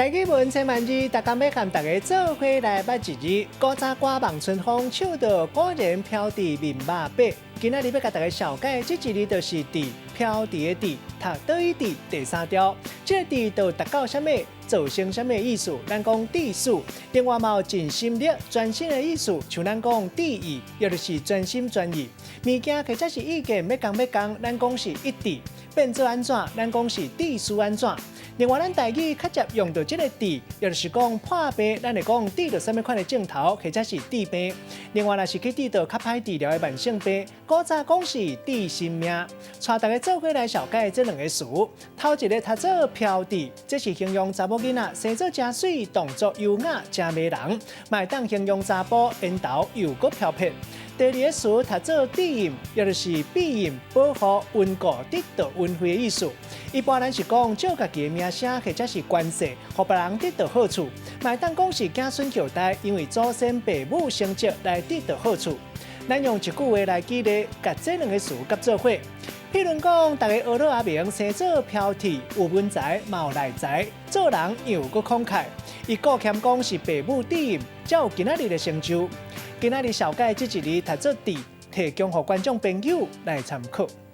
台語文千萬字，逐工欲佮大家做伙來捌一字。古早歌望春風，唱著果然飄佇面肉白。今仔日欲共大家紹介，這一字就是佇飄佇的佇，讀倒去佇第三調。這個佇就讀到啥物，造成啥物意思？咱講致死。另外嘛有盡心力、專心的意思，像咱講致意，也就是專心專意。物件或者是意見欲仝欲仝，咱講是一致。變做按怎？咱講是致思按怎？另外，咱台語較捷用著這个治，也就是講破病，咱會講治著啥物款的症頭，或者是治病。另外，若是去治著較歹治療的慢性病，古早講是治心命。帶大家做伙來紹介這兩个詞。頭一个讀做飄佇，這是形容查某囡仔生做誠媠，動作優雅，誠迷人，嘛會當形容查埔緣投又閣飄撇。第二个詞讀做庇蔭，也就是庇蔭、保護、穩固、得到恩惠的意思。一般咱是講借家己的名聲或者是關係，予別人得到好處，嘛會當講是子孫後代因為祖先父母成績來得到好處。咱用一句話來舉例，共這兩个詞佮做伙。譬如講，逐家學了阿明生做飄佇，有文才，嘛有內才，做人又閣慷慨。伊顧謙講是父母賜予，才有今仔日的成就。今仔日紹介這一字讀做佇，提供予觀眾朋友來參考。